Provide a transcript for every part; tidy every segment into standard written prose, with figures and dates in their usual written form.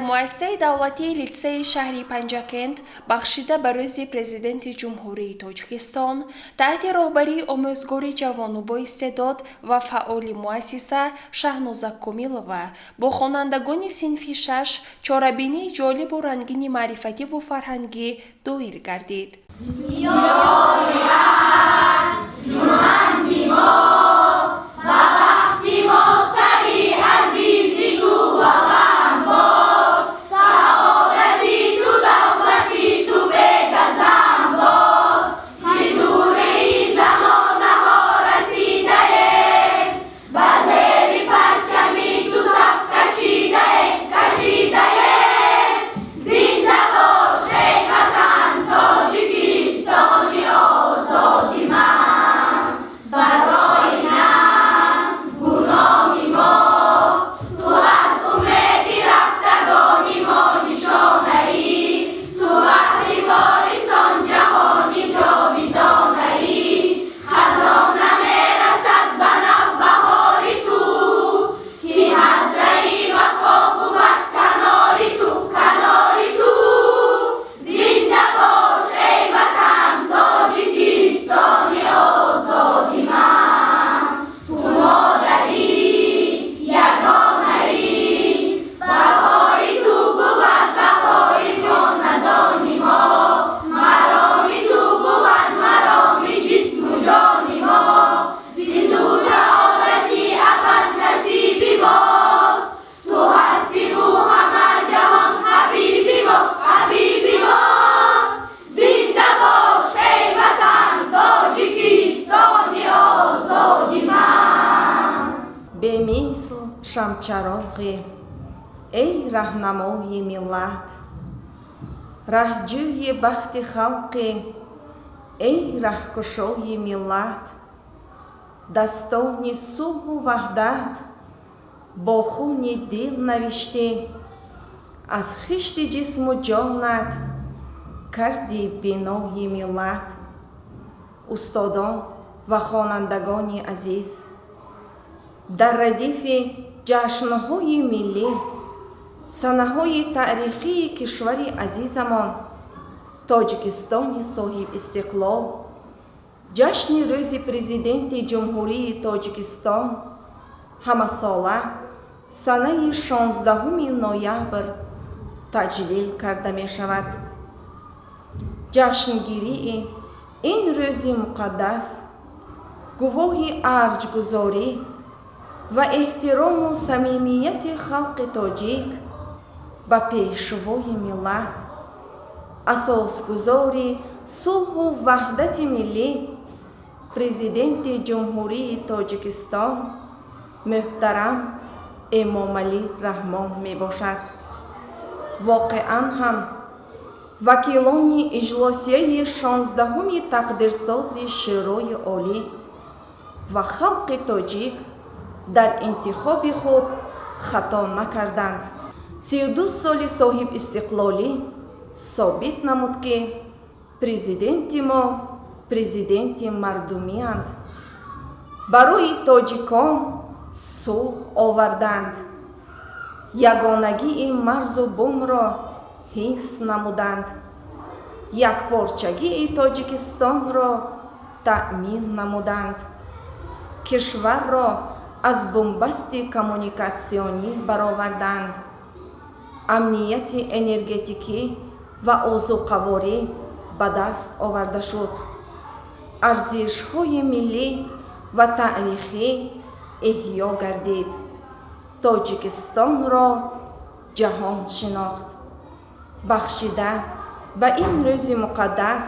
Муассисаи давлатии литсейи шаҳри Панҷакент, бахшида ба Рӯзи Президенти Ҷумҳурии Тоҷикистон, таҳти роҳбарии омӯзгори ҷавону боистеъдод ва фаъоли муассиса Шаҳноза Комилова бо хонандагони синфи шаш чорабинии ҷолибу рангини маърифативу фарҳангӣ доир гардид. Арҷуманди мо, ба бахти мо сари азизи ту баланд бод, саодати ту, давлати ту бегазанд бод. Зи дураи замонаҳо расидаем, ба зери парчами ту саф кашидаем, кашидаем. Зинда бош, эй ватан, Тоҷикистони озоди ман. Барои нангу номи мо ту аз умеди рафтагони мо нишонаӣ, ту баҳри ворисон ҷаҳони ҷовидонаӣ. Хазон намерасад ба навбаҳори ту, ки ҳазраи вафо бувад канори ту, канори ту. Зинда бош, эй ватан, Тоҷикистони озоди ман. Ту модари ягонаӣ, бақои ту бувад бақои хонадони мо, мароми ту бувад мароми ҷисму ҷони мо. Зи ту саодати абад насиби мост, ту ҳастиву ҳама ҷаҳон ҳабиби мост, ҳабиби мост. Зинда бош, эй ватан, Тоҷикистони озоди ман. Бемисл шамчароғӣ, эй раҳнамои миллат, раҳҷӯи бахти халқӣ, эй раҳкушои миллат, дастони сулҳу ваҳдат бо хуни дил навиштӣ, аз хишти ҷисму ҷонат карди бинои миллат. Устодон ва хонандагони азиз, дар радифи ҷашнҳои миллӣ, санаҳои таърихии кишвари азизамон Тоҷикистони соҳибистиқлол, ҷашни Рӯзи Президенти Ҷумҳурии Тоҷикистон ҳамасола санаи 16 ноябр таҷлил карда мешавад. Ҷашнгирии ин рӯзи муқаддас гувоҳи арҷгузорӣ ва эҳтирому самимияти халқи тоҷик ба Пешвои миллат, асосгузори сулҳу ваҳдати миллӣ, Президенти Ҷумҳурии Тоҷикистон муҳтарам Эмомалӣ Раҳмон мебошад. Воқеан ҳам, вакилони иҷлосияи 16-уми тақдирсози Шӯрои Олӣ ва халқи тоҷик дар интихоби худ хато накарданд. 32 соли соҳибистиқлолӣ собит намуд, ки президенти мо президенти мардумианд, барои тоҷикон сулҳ оварданд, ягонагии марзу бумро ҳифз намуданд, якпорчагии Тоҷикистонро таъмин намуданд, кишварро аз бунбасти коммуникатсионӣ бароварданд, амнияти энергетикӣ ва озуқаворӣ ба даст оварда шуд, арзишҳои миллӣ ва таърихӣ эҳё гардид, Тоҷикистонро ҷаҳон шинохт. Бахшида ба ин рӯзи муқаддас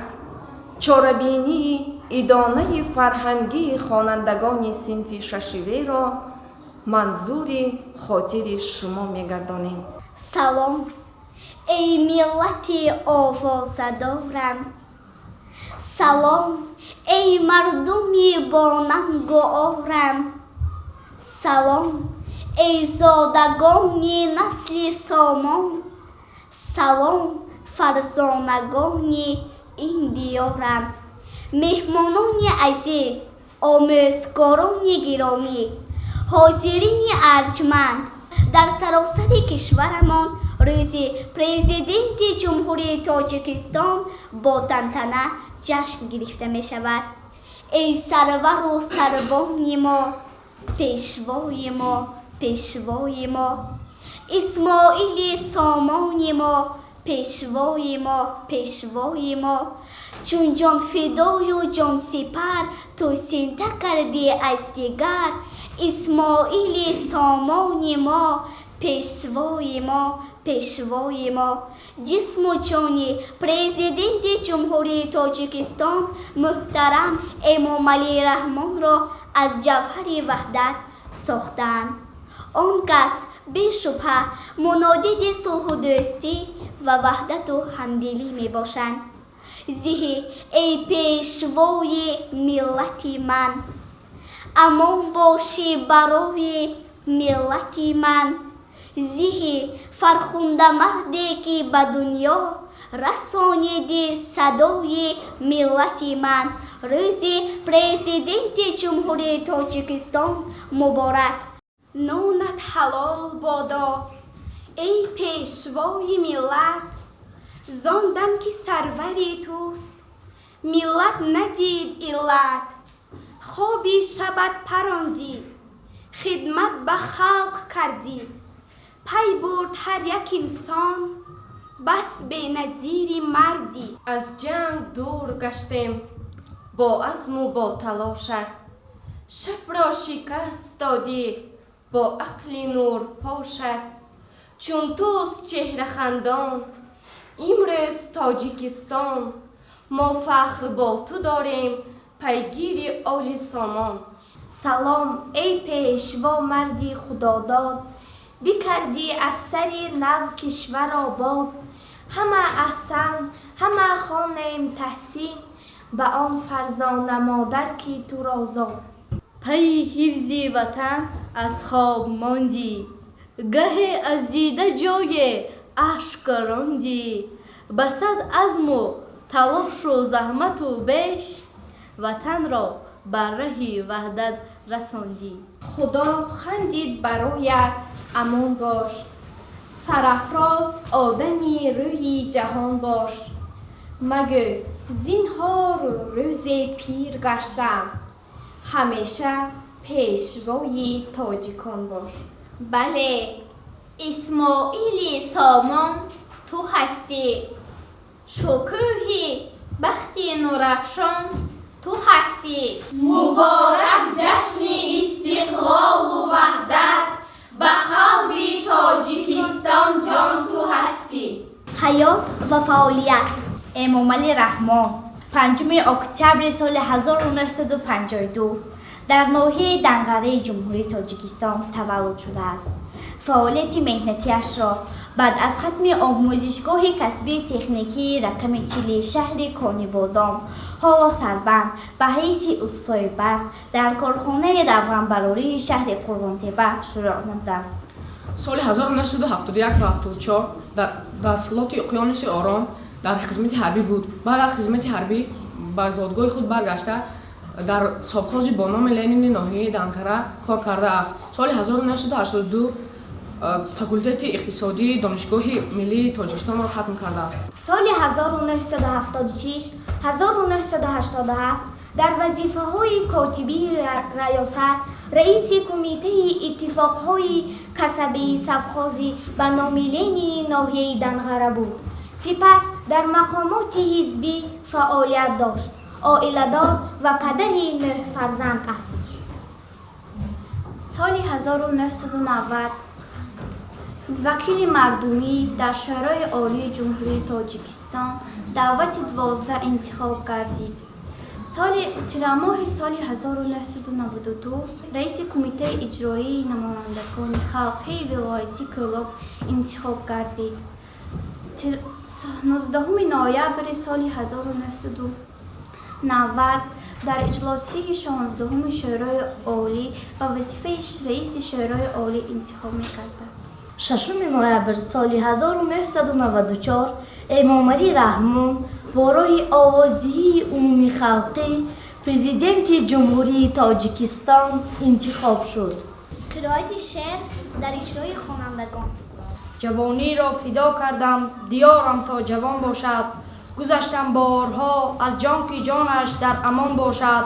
чорабинии идонаи фарҳангии хонандагони синфи шашиверо манзури хотири шумо мегардонем. Салом, эй миллати овозадорам, салом, эй мардуми бонангу орам, салом, эй зодагони насли Сомон, салом, фарзонагони ин диёрам. Меҳмонони азиз, омӯзгорони гиромӣ, ҳозирини арҷманд, дар саросари кишварамон. Рӯзи Президенти Ҷумҳурии Тоҷикистон бо тантана ҷашн гирифта мешавад. Эй сарвару сарбони мо, пешвои мо, пешвои мо, Исмоили Сомони мо, пешвои мо, пешвои мо, чун ҷонфидою ҷонсипар ту синта кардӣ аз дигар, Исмоили Сомони мо, пешвои мо, пешвои мо. Ҷисму ҷони Президенти Ҷумҳурии Тоҷикистон муҳтарам Эмомалӣ Раҳмонро аз ҷавҳари ваҳдат сохтаанд. Он кас бешубҳа мунодиди сулҳу дӯстӣ ва ваҳдату ҳамдилӣ мебошанд. Зиҳӣ, эй пешвои миллати ман, амон бошӣ барои миллати ман. Зиҳӣ, фархундамарде ки ба дунё расониди садои миллати ман. Рӯзи Президенти Ҷумҳурии Тоҷикистон муборак! Нонат ҳалол бодо, эй пешвои миллат, зон дам ки сарвари туст миллат надид иллат. Хоби шабат парондӣ, хидмат ба халқ кардӣ, пай бурд ҳар як инсон, бас беназири мардӣ. Аз ҷанг дур гаштем бо азму бо талошат, шабро шикаст додӣ бо ақли нурпошат. Чун туст чеҳрахандон имрӯз Тоҷикистон, мо фахр бо ту дорем, пайгири оли сомон. Салом, эй пешво, марди худодод, бикардӣ аз сари нав кишвар обод. Ҳама аҳсан, ҳама хонем таҳсин ба он фарзона модар, ки туро зод. Пайи ҳифзи ватан аз хоб мондӣ, гаҳе аз дида ҷое ашк рондӣ. Ба сад азму талошу заҳмату беш, ватанро бар раҳи ваҳдат расондӣ. Худо хандид бароят, амон бош, сарафроз одами рӯи ҷаҳон бош. Магӯ зинҳор рӯзе пир гаштам, ҳамеша пешвои тоҷикон бош. Бале, Исмоили Сомон ту ҳастӣ, шукӯҳи бахти нурафшон ту ҳастӣ. Муборак ҷашни истиқлолу ваҳдат, ба қалби Тоҷикистон ҷон ту ҳастӣ. Ҳаёт ва фаъолият. Эмомалӣ Раҳмон 5 октябри соли 1952 дар ноҳияи Данғараи Ҷумҳурии Тоҷикистон таваллуд шудааст. Фаъолияти меҳнатиашро баъд аз хатми омӯзишгоҳи касбию техникии рақами 40 шаҳри Конибодом, ҳоло Сарбанд, ба ҳайси устои барқ дар корхонаи равғанбарории шаҳри Қурғонтеппа шурӯъ намудааст. Соли 1971 то 74 дар флоти Уқёнуси Ором дар хизмати ҳарбӣ буд. Баъд аз хизмати ҳарбӣ ба зодгоҳи худ баргашта, дар совхози бо номи Ленини ноҳияи Данғара кор кардааст. Соли 1982 факултети иқтисодии Донишгоҳи миллии Тоҷикистонро хатм кардааст. Соли 1976 1987 дар вазифаҳои котибии раёсат, раиси кумитаи иттифоқҳои касабии совхози ба номи Ленини ноҳияи Данғара буд. Сипас дар мақомоти ҳизбӣ фаъолият дошт. Оиладор ва падари нӯҳ фарзанд аст. Соли 1990 вакили мардумӣ дар Шӯрои Олии Ҷумҳурии Тоҷикистон даъвати 12 интихоб гардид. Соли тирамоҳи соли 1992 раиси Кумитаи иҷроии намояндагони халқии вилояти Кӯлоб интихоб гардид. 19 ноябри соли 1990 дар иҷлосияи 16-уми Шӯрои Олӣ ба вазифаи раиси Шӯрои Олӣ интихоб мегардад. 6 ноябр соли 1994 Эмомалӣ Раҳмон бо роҳи овоздиҳии умумихалқӣ Президенти Ҷумҳурии Тоҷикистон интихоб шуд. Қироати шеър дар иҷрои хонандагон. Ҷавониро фидо кардам, диёрам то ҷавон бошад. Гузаштам борҳо аз ҷон, ки ҷонаш дар амон бошад.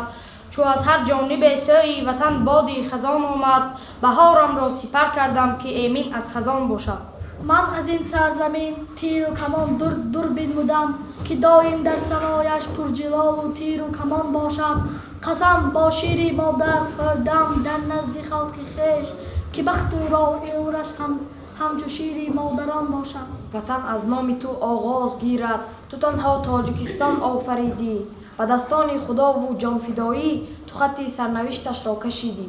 Чу аз ҳар ҷонибе сӯи ватан боди хазон омад, баҳорамро сипар кардам, ки эмин аз хазон бошад. Ман аз ин сарзамин тиру камон дур дур бинмудам, ки доим дар самояш пурҷилолу тиру камон бошад. Қасам бо шири модар хӯрдам дар назди халқи хеш, ки бахту роҳи умраш ҳамчу шири модарон бошад. Ватан аз номи ту оғоз гирад, ту танҳо Тоҷикистон офаридӣ. Ба дастони худову ҷонфидоӣ ту хатти сарнавишташро кашидӣ.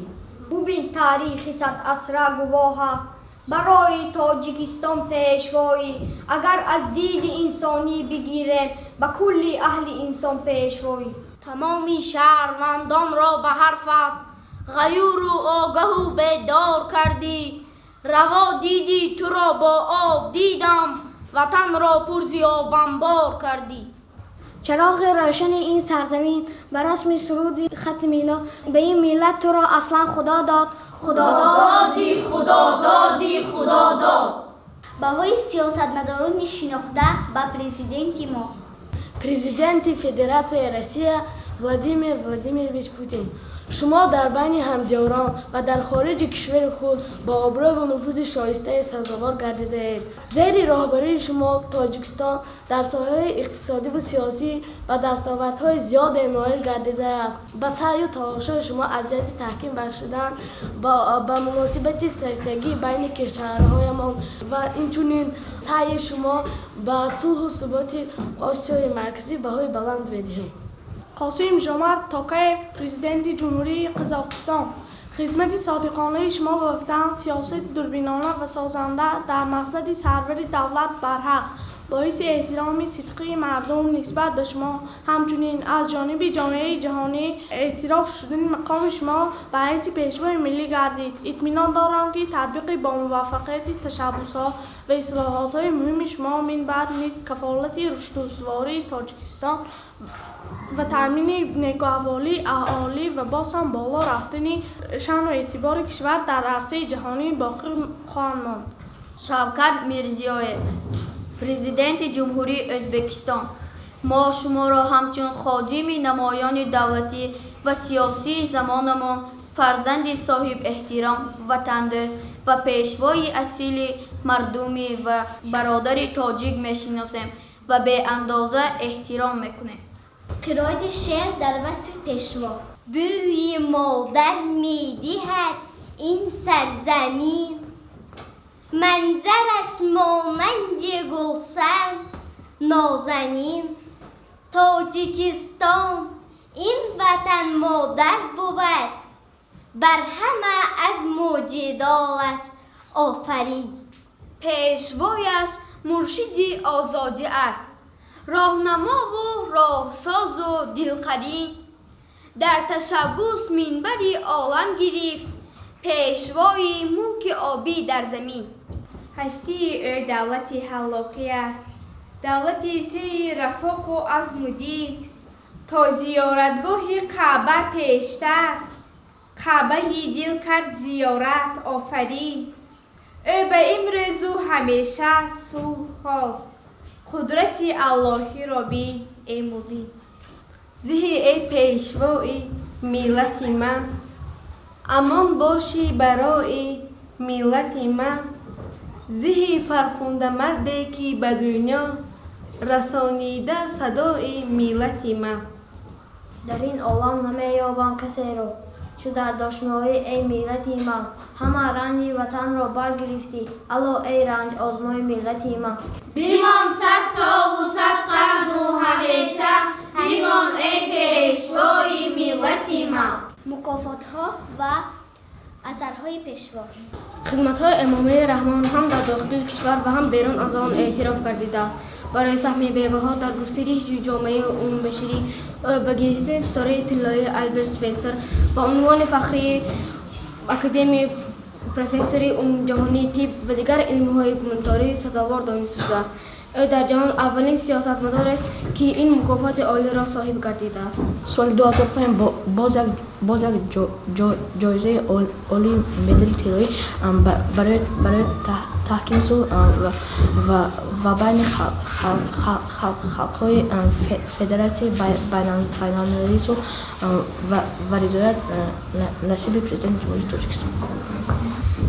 Бубин, таърихи садасра гувоҳ аст барои Тоҷикистон пешвоӣ. Агар аз диди инсонӣ бигирем, ба кулли аҳли инсон пешвоӣ. Тамоми шаҳрвандонро ба ҳарфат ғаюру огаҳу бедор кардӣ. Раво дидӣ туро бо об дидам, ватанро пур зи обанбор кардӣ. Чароғи рӯшани ин сарзамин ба расми суруди хати милод, ба ин миллат туро аслан Худо дод. Худо доди, Худо доди, Худо дод. Баҳои сиёсатмадорони шинохта ба президенти мо. Президенти Федератсияи Россия Владимир Владимирович Путин, шумо дар байни ҳамдиёрон ва дар хориҷи кишвари худ бо обрӯ ва нуфузи шоистае сазовор гардидаед. Зери роҳбарии шумо Тоҷикистон дар соҳаҳои иқтисодиву сиёсӣ ба дастовардҳои зиёде ноил гардидааст. Ба саъю талошҳои шумо аз ҷиҳати таҳким бахшидан ба муносибати стратегӣ байни кишварҳоямон ва инчунин саъйи шумо ба сулҳу суботи Осиёи Марказӣ баҳои баланд медиҳем. Қосим Жомарт Токаев, Президенти Ҷумҳурии Қазоқистон, хизмати содиқонаи шумо ба ватан, сиёсати дурбинона ва созанда дар мақсади сарвари давлат барҳақ боиси эҳтироми сидқии мардум нисбат ба шумо, ҳамчунин аз ҷониби ҷомеаи ҷаҳонӣ эътироф шудани мақоми шумо ба ҳайси пешвои миллӣ гардид. Итминон дорам, ки татбиқи бомуваффақияти ташаббусҳо ва ислоҳотҳои муҳими шумо минбаъд низ кафолати рушду устувории Тоҷикистон ва таъмини некӯаҳволии аҳолӣ ва боз ҳам боло рафтани шаъну эътибори кишвар дар арсаи ҷаҳонӣ боқӣ хоҳанд монд. Шавкат Мирзиёев, Президенти Ҷумҳурии Ӯзбекистон, мо шуморо ҳамчун ходими намоёни давлатӣ ва сиёсии замонамон, фарзанди соҳибэҳтиром, ватандӯст ва пешвои асили мардумӣ ва бародари тоҷик мешиносем ва беандоза эҳтиром мекунем. Қироати шеър дар васфи пешво. Бӯи модар медиҳад ин сарзамин, манзараш монанди гулшан нозанин. Тоҷикистон ин ватан модар бувад, бар ҳама аз муҷидолаш офарин. Пешвояш муршиди озодӣ аст, роҳнамову роҳсозу дилқарин. Дар ташаббус минбари олам гирифт, пешвои мулки обӣ дар замин. Ҳастии ӯ давлати ҳаллоқӣ аст, давлати сӯи рафоқу азму дин. То зиёратгоҳи Каъба пештар, Каъбаи дил кард зиёрат, офарин. Ӯ ба имрӯзу ҳамеша сулҳ хост, қудрати Аллоҳиро бин, эй мубин. Зиҳи эй пешвои миллати ман, амон бошӣ барои миллати ман. Зиҳи фархундамарде, ки ба дунё расонида садои миллати ман. Дар ин олам намеёбам касеро чу дар дошноӣ, эй миллати ман. Ҳама ранҷи ватанро баргирифтӣ, ало эй ранҷозмои миллати ман. Бимон 100 солу 100 қарну ҳамеша, бимон, эй пешвои миллати ман. Мукофотҳо ва асарҳои пешво. Хидматҳои Эмомалӣ Раҳмон ҳам дар дохили кишвар ва ҳам берун аз он эътироф гардида. Барои саҳми бебаҳо дар густариши ҷомеаи умумбашарӣ ӯ ба гирифтани ситораи тиллоии Алберт Швейтсер, ба унвони фахрии академияи профессори умумиҷаҳонии тиб ва дигар илмҳои гуманитарӣ сазовор дониста шуда. Ӯ дар ҷаҳон аввалин сиёсатмадорест, ки ин мукофоти олиро соҳиб гардидааст. Соли 2005 боз як ҷоизаи олии медали тиллоӣ барои Таҳкими сулҳ ва байни халқҳои Федератсияи байналмилалии сулҳ ва ризоят насиби Президенти Ҷумҳурии Тоҷикистон.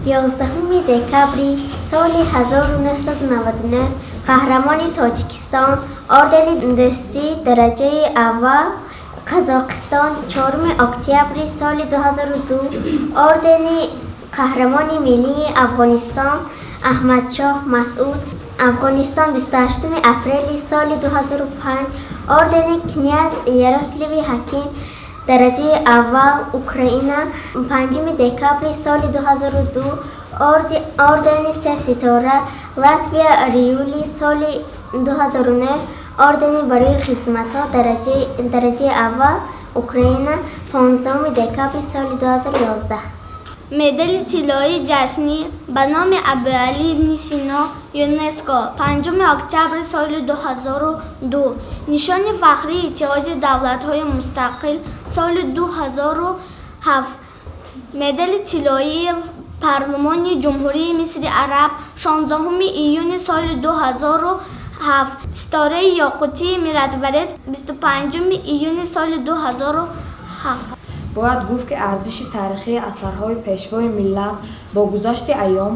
11 декабри соли 1999 қаҳрамони Тоҷикистон, ордени Дӯстӣ дараҷаи аввал Қазоқистон, 4 октябри соли 2002 ордени Қаҳрамони миллии Афғонистон Аҳмадшоҳ Масъуд, Афғонистон, 28 апрели соли 2005 ордени Князь Ярослави Ҳаким дараҷаи аввал Украина, 5 декабри соли 2002 ордени Се ситора Латвия, июли соли 2009 ордени Барои хизматҳо дараҷаи аввал Украина, 15 декабри соли 2011. Медали тиллоии ҷашнӣ ба номи Абуалӣ ибни Сино ЮНЕСКО, 5 октябри соли 2002, Нишони фахрии Иттиҳоди давлатҳои мустақил соли 2007, медали тиллоии Парлумони Ҷумҳурии Мисри Араб 16 июни соли 2007, ситораи ёқутии Миротворец 25 июни соли 2007. Бояд гуфт, ки арзиши таърихии асарҳои Пешвои миллат бо гузашти айём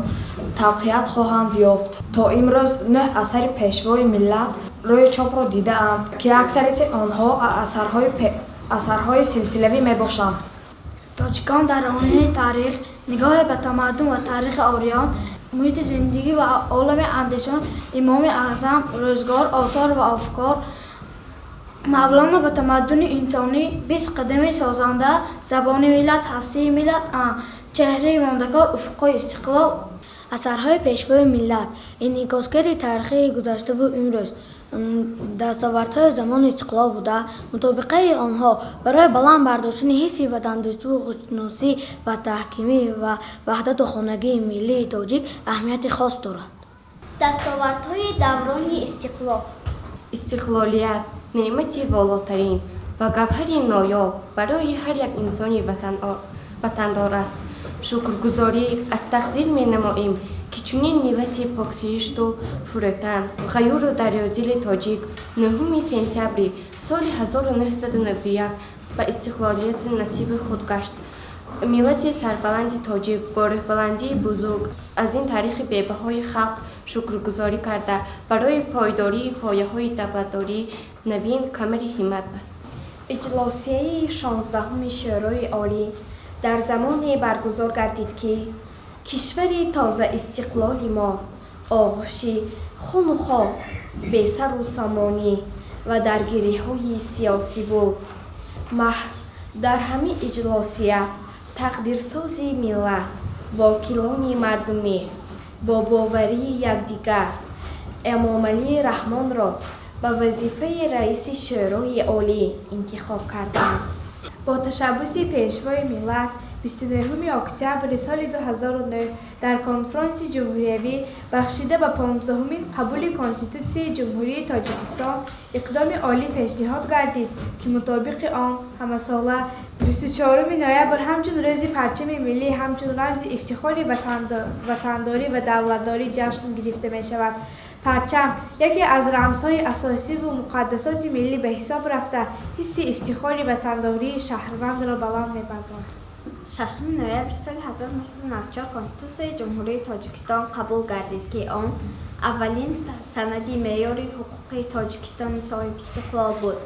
тавқият хоҳанд ёфт. То имрӯз нӯҳ асари Пешвои миллат рӯи чопро дидаанд, ки аксарияти онҳо асарҳои силсилавӣ мебошанд. Тоҷикон дар оинаи таърих, нигоҳе ба тамаддун ва таърихи ориён, муҳити зиндагӣ ва олами андешон, Имоми Аъзам, рӯзгор, осор ва афкор, Мавлоно ба тамаддуни инсонӣ, 20 қадами созанда, забони миллат, ҳастии миллат, чеҳраи мондагор, уфуқҳои истиқлол. Асарҳои Пешвои миллат инъикосгари таърихи гузаштаву имрӯз, дастовардҳои замони истиқлол буда, мутобиқаи онҳо барои баланд бардоштани ҳисси ватандӯстиву худшиносӣ ва таҳкими ва ваҳдату хонагии миллии тоҷик аҳамияти хос дорад. Дастовардҳои даврони истиқлол. Истиқлолият неъмати волотарин ва гавҳари ноёб барои ҳар як инсони ватандор аст. Шукргузорӣ аз тақдир менамоем, ки чунин миллати поксиришту фурӯтан, ғаюру дарёдили тоҷик 9 сентябри соли 1991 ба истиқлолияти насиби худ гашт. Миллати сарбаланди тоҷик бо рӯҳбаландии бузург аз ин таърихи бебаҳои халқ шукргузорӣ карда, барои пойдории пояҳои давлатдории навин камари ҳиммат баст. Иҷлосияи 16-уми Шӯрои Олӣ дар замоне баргузор гардид, ки кишвари тозаистиқлоли мо оғӯши хуну хок, бесару сомонӣ ва даргириҳои сиёсӣ буд. Маҳз дар ҳамин иҷлосия тақдирсози миллат, вокилони мардумӣ бо боварии якдигар Эмомалӣ Раҳмонро ба вазифаи раиси Шӯрои Олӣ интихоб карданд. Бо ташаббуси Пешвои миллат 29 октябри соли 2009 дар конфронси ҷумҳуриявӣ, бахшида ба 15-умин қабули Конститутсияи Ҷумҳурии Тоҷикистон, иқдоми олӣ пешниҳод гардид, ки мутобиқи он ҳамасола 24 ноябр ҳамчун Рӯзи парчами миллӣ, ҳамчун рамзи ифтихори ватандорӣ ва давлатдорӣ ҷашн гирифта мешавад. Парчам яке аз рамзҳои асосиву муқаддасоти миллӣ ба ҳисоб рафта, ҳисси ифтихори ватандории шаҳрвандро баланд мебардорад. 6 ноябри соли 1994 Конститутсияи Ҷумҳурии Тоҷикистон қабул гардид, ки он аввалин санади меъёри ҳуқуқии Тоҷикистони соҳибистиқлол буд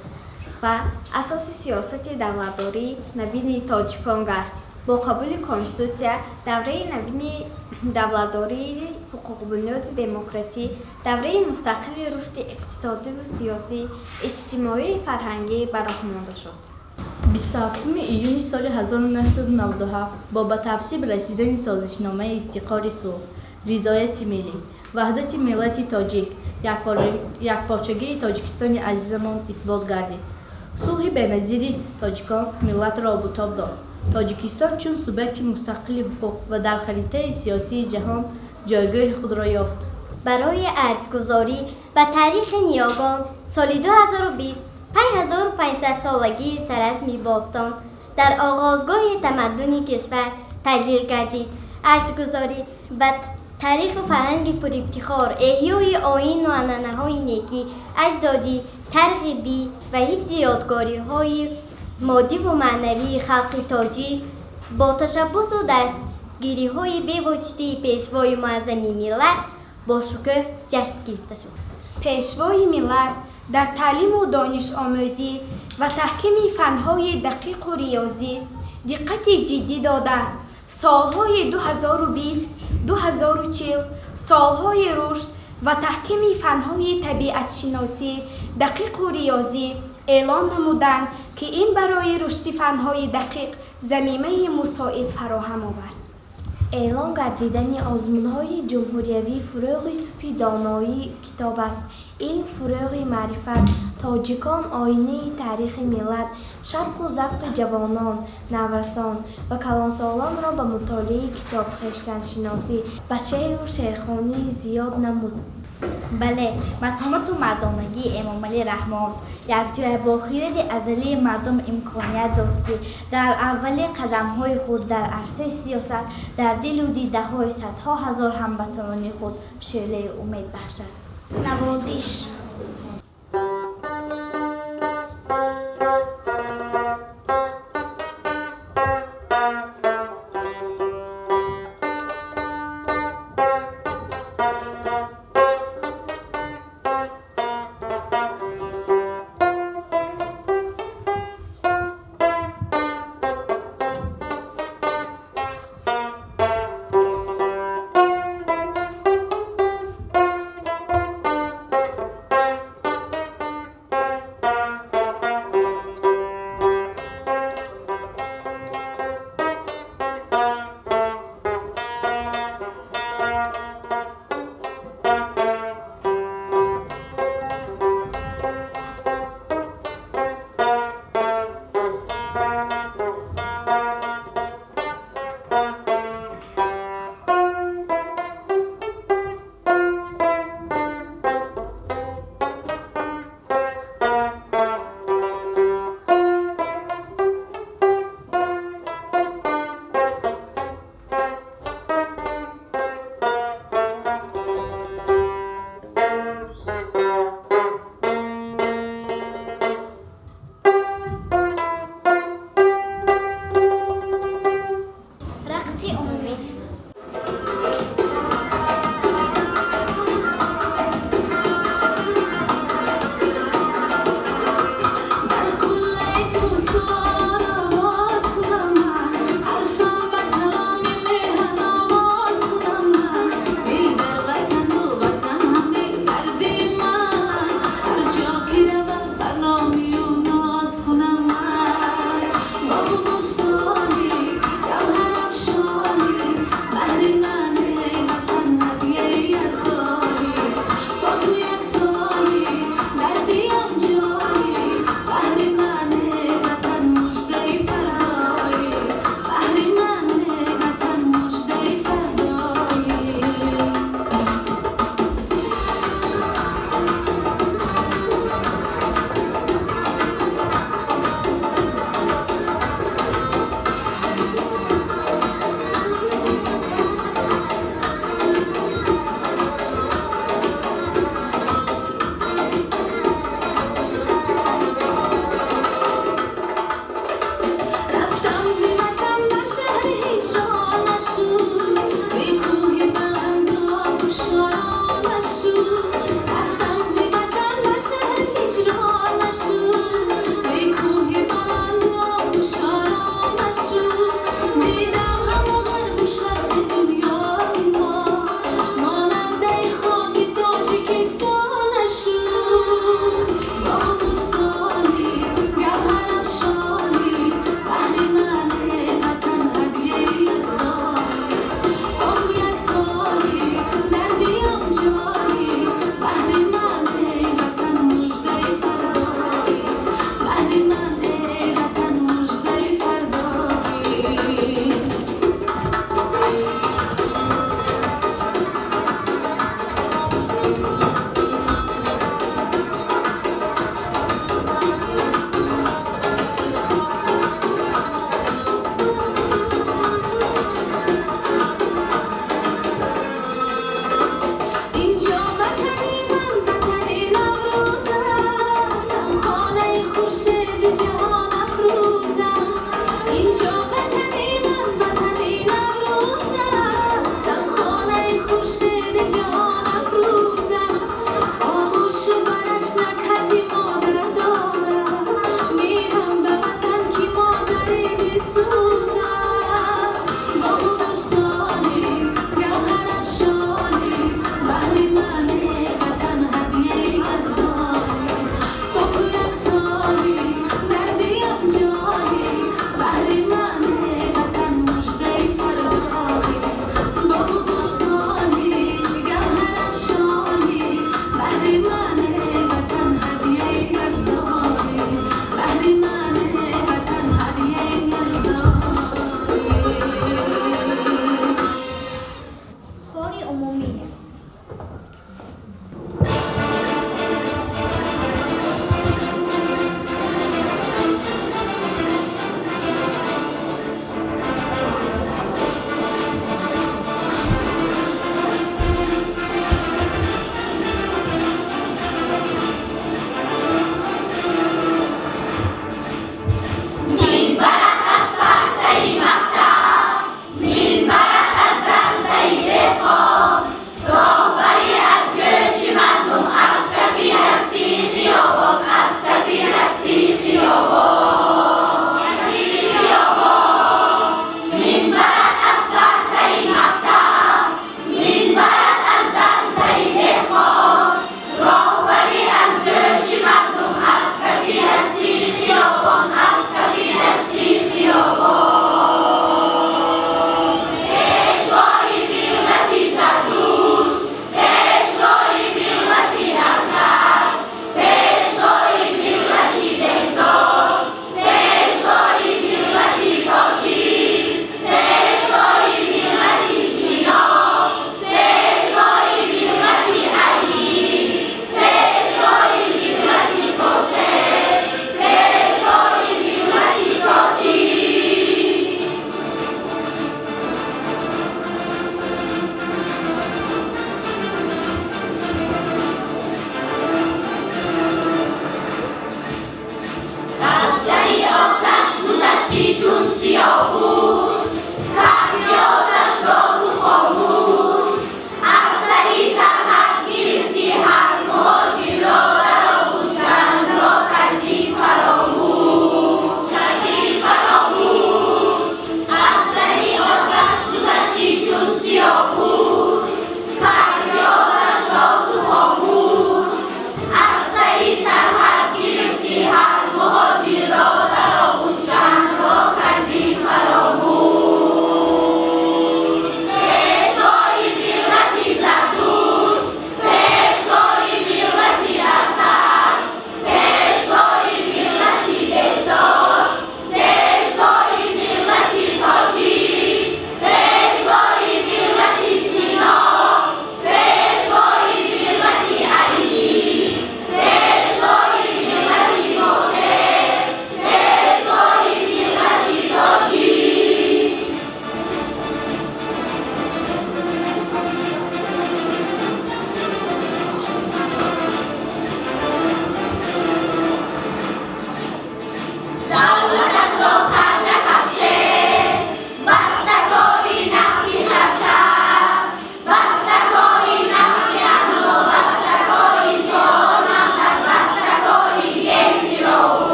ва асоси сиёсати давлатдории навини тоҷикон гашт. Бо қабули Конститутсия давраи навини давлатдории ҳуқуқбунёди демократӣ, давраи мустақили рушди иқтисодиву сиёсӣ, иҷтимоию фарҳангӣ ба роҳ монда шуд. 27 июни соли 1997 бо ба тасвиб расидани созишномаи истиқрори сулҳ, ризояти миллӣ, ваҳдати миллати тоҷик, якпорчагии Тоҷикистони азизамон исбот гардид. Сулҳи беназири тоҷикон миллатро обутоб дод. Тоҷикистон чун субъекти мустақили ҳуқуқ ва дар харитаи сиёсии ҷаҳон ҷойгоҳи худро ёфт. Барои арҷгузорӣ ба таърихи ниёгон соли 2020 5500 солагии Саразми бостон дар оғозгоҳи тамаддуни кишвар таҷлил гардид. Арҷгузорӣ ба Таъриху фарҳанги пурэфтихор, эҳёи оину анъанаҳои некӣ, аҷдодӣ, тарғибӣ ва ҳифзи ёдгориҳои моддиву маънавии халқи тоҷик бо ташаббусу дастгириҳои бевоситаи Пешвои муаззами миллат бо шукӯҳ ҷашн гирифта шуд. Пешвои миллат дар таълиму донишомӯзӣ ва таҳкими фанҳои дақиқу риёзӣ диққати ҷиддӣ дода, солҳои 2020 2040 солҳои рушд ва таҳкими фанҳои табиатшиносӣ, дақиқу риёзӣ эълон намуданд, ки ин барои рушди фанҳои дақиқ замимаи мусоид фароҳам овард. Эълон гардидани озмунҳои ҷумҳуриявӣ «Фурӯғи субҳи доноӣ китоб аст», «Илм фурӯғи маърифат», «Тоҷикон оинаи таърихи миллат» шавқу завқи ҷавонон, наврасон ва калонсолонро ба мутолиаи китоб, хештаншиносӣ, ба шеъру шеърхонӣ зиёд намуд. Бале, матонату мардонагии Эмомалӣ Раҳмон якҷоя бо хиради азалии мардум имконият дод, ки дар аввалин қадамҳои худ дар арсаи сиёсат дар дилу дидаҳои садҳо ҳазор ҳамватанони худ шӯълаи умед бахшад. Навозиш.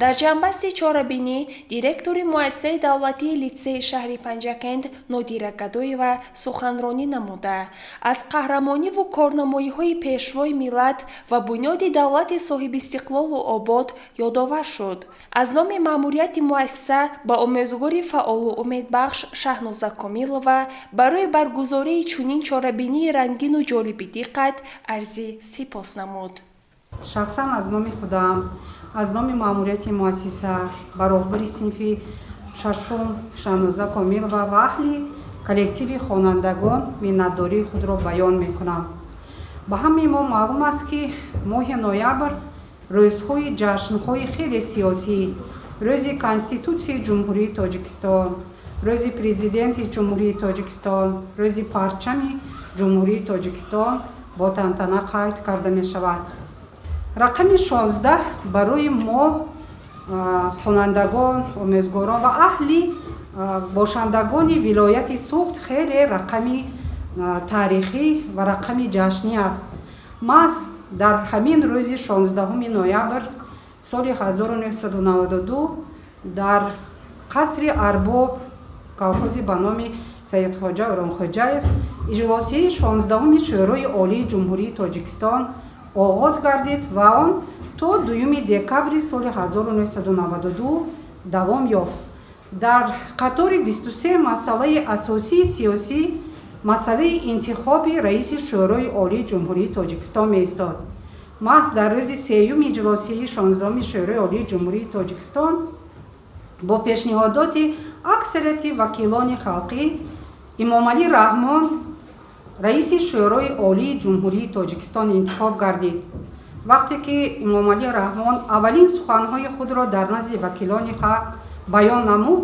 Дар ҷамъбасти чорабинӣ директори муассисаи давлатии литсейи шаҳри Панҷакент Нодира Гадоева суханронӣ намуда, аз қаҳрамониву корнамоиҳои Пешвои миллат ва бунёди давлати соҳибистиқлолу обод ёдовар шуд. Аз номи маъмурияти муассиса ба омӯзгори фаъолу умедбахш Шаҳноза Комилова барои баргузории чунин чорабинии рангину ҷолиби диққат арзи сипос намуд. Шахсан аз номи худам, аз номи маъмурияти муассиса ба роҳбари синфи шашум Шаҳноза Комилова ва аҳли коллективи хонандагон миннатдории худро баён мекунам. Ба ҳамаи мо маълум аст, ки моҳи ноябр рӯзҳои ҷашнҳои хеле сиёсӣ: рӯзи Конститутсияи Ҷумҳурии Тоҷикистон, рӯзи Президенти Ҷумҳурии Тоҷикистон, рӯзи парчами Ҷумҳурии Тоҷикистон бо тантана қайд карда мешавад. Рақами 16 барои мо, хонандагон, омӯзгорон ва аҳли бошандагони вилояти Суғд, хеле рақами таърихӣ ва рақами ҷашнӣ аст. Маҳз дар ҳамин рӯзи 16 ноябр соли 1992 дар қасри Арбоб, колхози ба номи Саидхоҷа Оромхоҷаев, иҷлосияи 16-уми Шӯрои Олии Ҷумҳурии Тоҷикистон оғоз гардид ва он то 2 декабри соли 1992 давом ёфт. Дар қатори 23 масъалаи асосии сиёсӣ масъалаи интихоби раиси Шӯрои Олии Ҷумҳурии Тоҷикистон меистод. Маҳз дар рӯзи сеюми иҷлосияи 16-уми Шӯрои Олии Ҷумҳурии Тоҷикистон бо пешниҳодоти аксарияти вакилони халқӣ Эмомалӣ Раҳмон раиси Шӯрои Олии Ҷумҳурии Тоҷикистон интихоб гардид. Вақте ки Эмомалӣ Раҳмон аввалин суханҳои худро дар назди вакилони халқ баён намуд,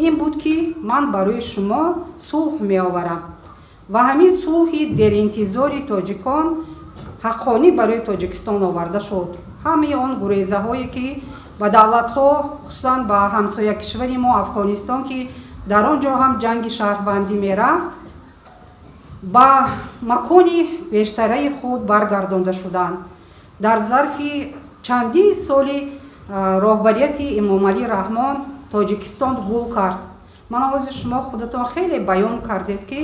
ин буд, ки ман барои шумо сулҳ меоварам, ва ҳамин сулҳи деринтизори тоҷикон ҳаққонӣ барои Тоҷикистон оварда шуд. Ҳамаи он гурезаҳое, ки ба давлатҳо, хусусан ба ҳамсоя кишвари мо Афғонистон, ки дар он ҷо ҳам ҷанги шаҳрвандӣ мерафт, ба макони бештараи худ баргардонда шуданд. Дар зарфи чандин соли роҳбарияти Эмомалӣ Раҳмон Тоҷикистон гул кард. Ман ҳозир шумо худатон хеле баён кардед, ки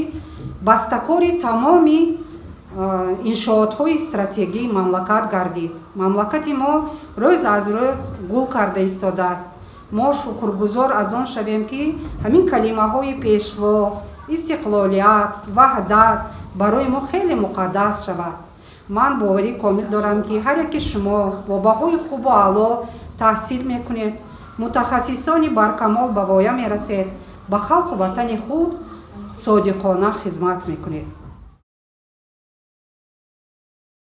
бастакори тамоми иншоотҳои стратегии мамлакат гардид. Мамлакати мо рӯз аз рӯз гул карда истодааст. Мо шукргузор аз он шавем, ки ҳамин калимаҳои Пешво, истиқлолият, ваҳдат барои мо хеле муқаддас шавад. Ман боварии комил дорам, ки ҳар яке шумо бо баҳои хубу аъло таҳсил мекунед, мутахассисони баркамол ба воя мерасед, ба халқу ватани худ содиқона хизмат мекунед.